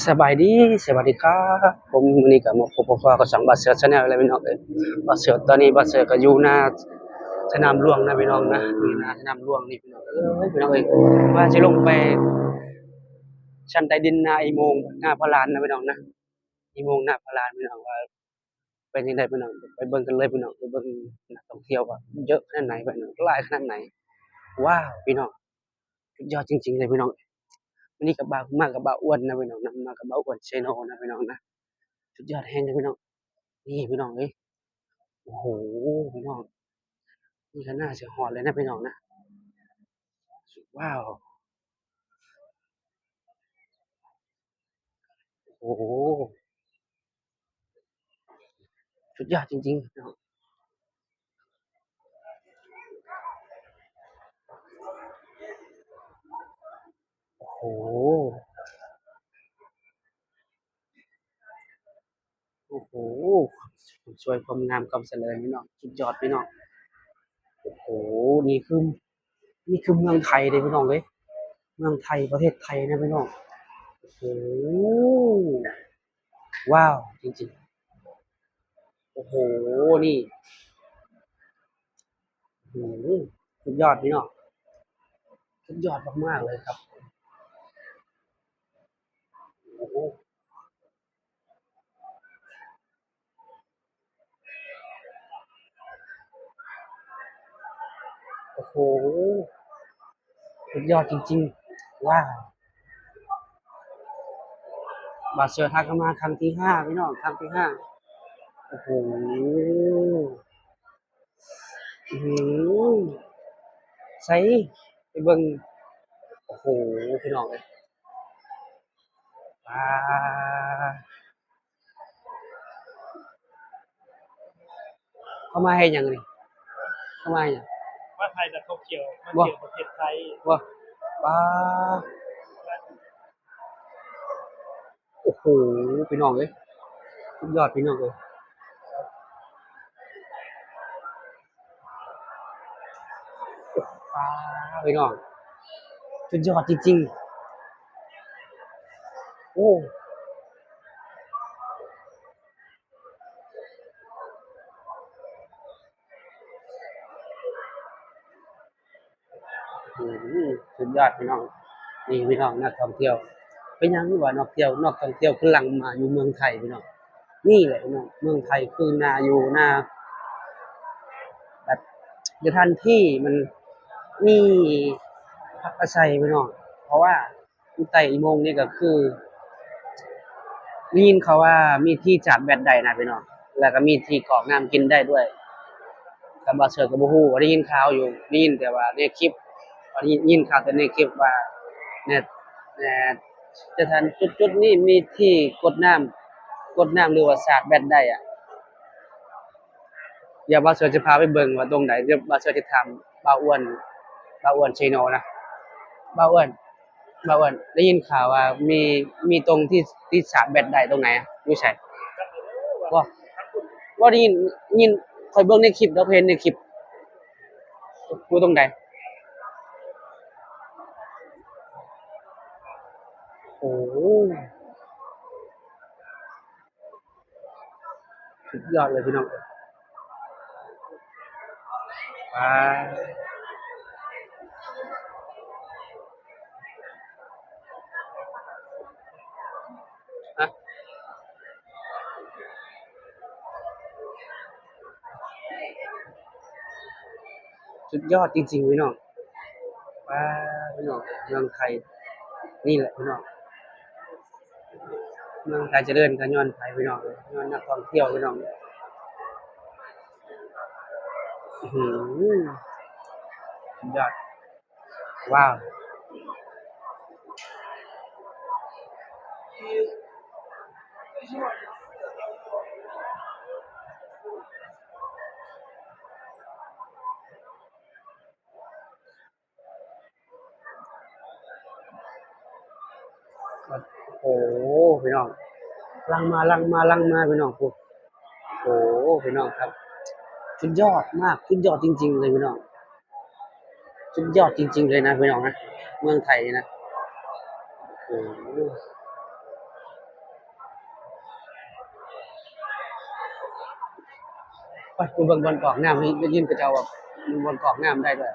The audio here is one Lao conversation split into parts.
ສະບາຍດີ ສະຫວັດດີຄັບ ຜົມ ມື້ນີ້ກໍມາພົບມາພໍ້ກັບຊ່ອງບ່າວເສືອ Channel ແລ້ວພີ່ນ້ອງເອີຍ. ບ່າວເສືອ ຕອນນີ້ບ່າວເສືອກໍຢູ່ໜ້າສະໜາມຫຼວງນະພີ່ນ້ອງນະ ຢູ່ໜ້າສະໜາມຫຼວງນີ້ພີ່ນ້ອງເອີຍ ພີ່ນ້ອງເອີຍ. ວ່າຊິລົງໄປຊັ້ນໃຕ້ດິນໜ້າອີ່ໂມງ ໜ້າພະລານນະພີ່ນ້ອງນະ ອີ່ໂມງໜ້າພະລານພີ່ນ້ອງ ວ່າເປັນຈັ່ງໃດພີ່ນ້ອງ ໄປເບິ່ງກັນເລີຍພີ່ນ້ອງ ໄປເບິ່ງນັກທ່ອງທ່ຽວວ່າເຍອະຂະໜາດໃດພີ່ນ້ອງ ຫຼາຍຂະໜາດໃດ. ວ້າວ ພີ່ນ້ອງ ສຸດຍອດຈິງໆເລີຍພີ່ນ້ອງ. ມື້ນີ້ກໍມາກັບບ່າວອ້ວນນະພີ່ນ້ອງນະ ມາກັບບ່າວອ້ວນເຊໂນນະພີ່ນ້ອງນະ ສຸດຍອດແຮງເລີຍພີ່ນ້ອງ. ນີ້ພີ່ນ້ອງເອີຍ ໂອ້ໂຫ ພີ່ນ້ອງ ນີ້ກໍໜ້າຊິຮອດເລີຍນະພີ່ນ້ອງນະ. ວ້າວ ໂອ້ໂຫ ສຸດຍອດຈິງໆເນາະ. ໂອ້ໂຫ ໂອ້ໂຫ ຄວາມສວຍຄວາມງາມຄວາມສະເລີນພີ່ນ້ອງ ສຸດຍອດພີ່ນ້ອງ. ໂອ້ໂຫ ນີ້ຄື ນີ້ຄືເມືອງໄທເດ້ພີ່ນ້ອງເອີຍ ເມືອງໄທ ປະເທດໄທນະພີ່ນ້ອງ. ໂອ້ໂຫ ວ້າວ ຈິງໆ ໂອ້ໂຫ ນີ້ ໂອ້ໂຫ ສຸດຍອດພີ່ນ້ອງ ສຸດຍອດມາກໆເລີຍຄັບ. ໂອ້ໂຫ ໂອ້ໂຫ ສຸດຍອດຈິງໆ ວ້າວ. ບ່າວເສືອພາກັນມາຄັ້ງທີຫ້າພີ່ນ້ອງ ຄັ້ງທີຫ້າ. ໂອ້ໂຫ ອື ໃສ ໄປເບິ່ງ. ໂອ້ໂຫ ພີ່ນ້ອງເອີຍ ປາ ເຂົາມາເຮັດຫຍັງນີ້? ເຂົາມາເຮັດຫຍັງ? ມາຖ່າຍນັກທ່ອງທ່ຽວ ມາທ່ຽວປະເທດໄທ. ບໍ່ ປາ ໂອ້ໂຫ ພີ່ນ້ອງເອີຍ ສຸດຍອດພີ່ນ້ອງເອີຍ ປາ ພີ່ນ້ອງ ສຸດຍອດຈິງໆ ໂອ້. ອື ສຸດຍອດພີ່ນ້ອງ. ນີ້ພີ່ນ້ອງ ນັກທ່ອງທ່ຽວ ເປັນຫຍັງວ່ານັກທ່ອງທ່ຽວ ນັກທ່ອງທ່ຽວຄືຫຼັ່ງມາຢູ່ເມືອງໄທພີ່ນ້ອງ. ນີ້ແຫຼະພີ່ນ້ອງ ເມືອງໄທຄືໜ້າຢູ່ໜ້າ ແບບສະຖານທີ່ມັນມີພັກອາໄສພີ່ນ້ອງ ເພາະວ່າ ຢູ່ໃຕ້ອີ່ໂມງນີ້ກໍຄື ໄດ້ຍິນເຂົາວ່າມີທີ່ຊາດແບັດໄດ້ນະພີ່ນ້ອງ ແລ້ວກໍມີທີ່ກອກນ້ຳກິນໄດ້ດ້ວຍ. ຄຳວ່າເຊື່ອກໍບໍ່ຮູ້ ໄດ້ຍິນຂ່າວຢູ່ ໄດ້ຍິນແຕ່ວ່າໃນຄລິບ ໄດ້ຍິນຂ່າວແຕ່ໃນຄລິບວ່າ ແນ ແນ ສະຖານຈຸດໆນີ້ມີທີ່ກົດນ້ຳ ກົດນ້ຳ ຫຼືວ່າຊາດແບັດໄດ້ອະ. ດຽວບ່າວເສືອຈະພາໄປເບິ່ງວ່າຕົງໃດ ດຽວບ່າວເສືອຈະຖາມບ່າວອ້ວນ ບ່າວອ້ວນເຊໂນນະ. ບ່າວອ້ວນ ບ່າວອ້ວນ ໄດ້ຍິນຂ່າວວ່າມີ ມີຕົງທີ່ ທີ່ຊາດແບັດໄດ້ຕົງໃດອະ ຢູ່ໃສ? ບໍ່ ບໍ່ໄດ້ຍິນ ຍິນ ຂ້ອຍເບິ່ງໃນຄລິບດອກ ເຫັນໃນຄລິບ ຢູ່ຕົງໃດ? ໂອ້ ສຸດຍອດເລີຍພີ່ນ້ອງ ປາ ຮະ ສຸດຍອດຈິງໆ ພີ່ນ້ອງ ປາ ພີ່ນ້ອງ ເມືອງໄທ ນີ້ແຫຼະພີ່ນ້ອງ. ເມືອງໄທຈະເລີນກໍຍ້ອນໃຜພີ່ນ້ອງ ຍ້ອນນັກທ່ອງທ່ຽວພີ່ນ້ອງ. ອື ສຸດຍອດ ວ້າວ. ໂອ້ໂຫ ພີ່ນ້ອງ ຫຼັ່ງມາ ຫຼັ່ງມາ ຫຼັ່ງມາ ພີ່ນ້ອງ ໂອ້ໂຫ ພີ່ນ້ອງຄັບ ສຸດຍອດມາກ ສຸດຍອດຈິງໆເລີຍພີ່ນ້ອງ ສຸດຍອດຈິງໆເລີຍນະພີ່ນ້ອງນະ ເມືອງໄທນີ້ນະ ໂອ້ໂຫ. ໄປ ໄປເບິ່ງບ່ອນກອກນ້ຳ ໄດ້ຍິນເຂົາເຈົ້າວ່າມີບ່ອນກອກນ້ຳໄດ້ດ້ວຍ.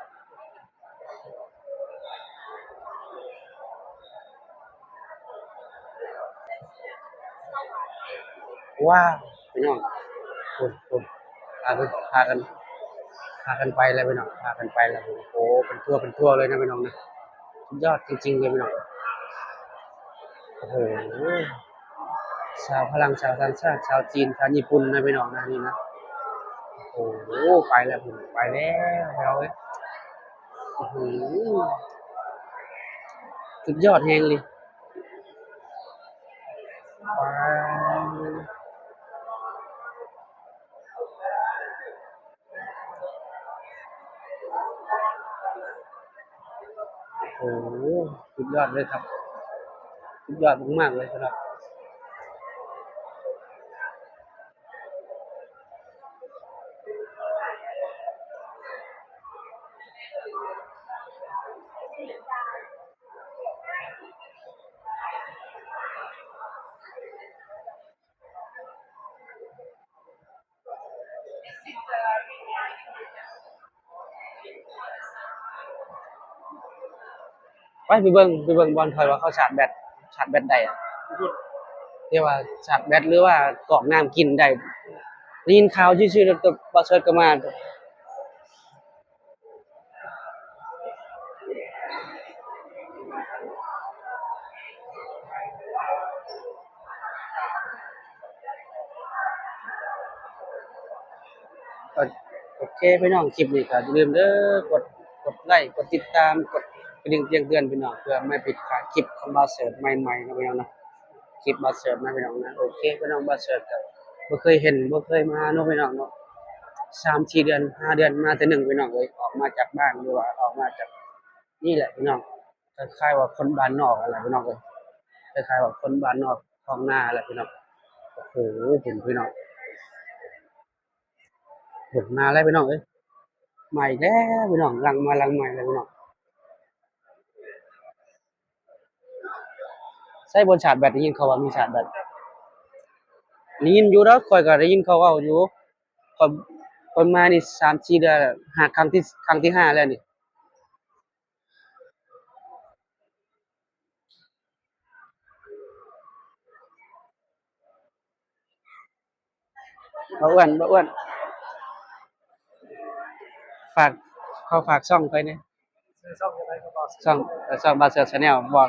ວ້າວ ພີ່ນ້ອງ ໂອ້ ໂອ້ ພາກັນ ພາກັນ ພາກັນໄປແລ້ວພີ່ນ້ອງ ພາກັນໄປແລ້ວ. ໂອ້ ເປັນທົວເປັນທົວເລີຍນະພີ່ນ້ອງນະ ສຸດຍອດຈິງໆເລີຍພີ່ນ້ອງ. ໂອ້ໂຫ ຊາວຝຣັ່ງ ຊາວຕ່າງຊາດ ຊາວຈີນ ຊາວຍີ່ປຸ່ນນະພີ່ນ້ອງນະ ນີ້ນະ. ໂອ້ໂຫ ໄປແລ້ວ ໄປແລ້ວພີ່ນ້ອງເອີຍ. ໂອ້ໂຫ ສຸດຍອດແຮງເລີຍ. ໂອ້ໂຫ ສຸດຍອດເລີຍຄັບ ສຸດຍອດມາກໆເລີຍສຳລັບ ໄປ ໄປເບິ່ງ ໄປເບິ່ງບ່ອນຂ້ອຍວ່າເຂົາຊາດແບັດ ຊາດແບັດໄດ້ ທີ່ວ່າຊາດແບັດ ຫຼືວ່າກອກນ້ຳກິນໄດ້. ໄດ້ຍິນຂ່າວຊື່ໆ ແຕ່ບໍ່ເຊີດກໍມາ. ໂອເຄພີ່ນ້ອງ ຄລິບນີ້ກໍຢ່າລືມເດີ ກົດ ກົດໄລ ກົດຕິດຕາມ ກົດກະດິ່ງແຈ້ງເຕືອນພີ່ນ້ອງ ເພື່ອບໍ່ໃຫ້ຜິດພາດຄລິບຂອງບ່າວເສີດໃໝ່ໆເນາະພີ່ນ້ອງເນາະ. ຄລິບບ່າວເສີດນະພີ່ນ້ອງນະ. ໂອເຄພີ່ນ້ອງ ບ່າວເສີດກໍບໍ່ເຄີຍເຫັນ ບໍ່ເຄີຍມາເນາະພີ່ນ້ອງເນາະ. ສາມສີ່ເດືອນ ຫ້າເດືອນມາເທື່ອໜຶ່ງພີ່ນ້ອງເອີຍ. ອອກມາຈາກບ້ານ ຫຼືວ່າອອກມາຈາກ ນີ້ແຫຼະພີ່ນ້ອງ ຄ້າຍໆວ່າຄົນບ້ານນອກຫັ້ນແຫຼະພີ່ນ້ອງເອີຍ ຄ້າຍໆວ່າຄົນບ້ານນອກທ້ອງນາຫັ້ນແຫຼະພີ່ນ້ອງ. ໂອ້ໂຫ ເຫັນພີ່ນ້ອງ ເຫັນມາແລ້ວພີ່ນ້ອງເອີຍ ມາອີກແລ້ວພີ່ນ້ອງ ຫຼັງມາຫຼັງໃໝ່ແລ້ວພີ່ນ້ອງ. ໃສບ່ອນຊາດແບັດ ໄດ້ຍິນເຂົາວ່າມີຊາດແບັດ ໄດ້ຍິນຢູ່ດອກ ຂ້ອຍກໍໄດ້ຍິນເຂົາເວົ້າຢູ່ ຂ້ອຍ ຂ້ອຍມານີ້ສາມສີ່ເດືອນແລ້ວ ຫາຄັ້ງທີ ຄັ້ງທີຫ້າແລ້ວນີ້. ບ່າວອ້ວນ ບ່າວອ້ວນ ຝາກ ຂໍຝາກຊ່ອງຂ້ອຍແດ່ ຊ່ອງ ເອີ ຊ່ອງບ່າວເສືອ Channel ບໍ່?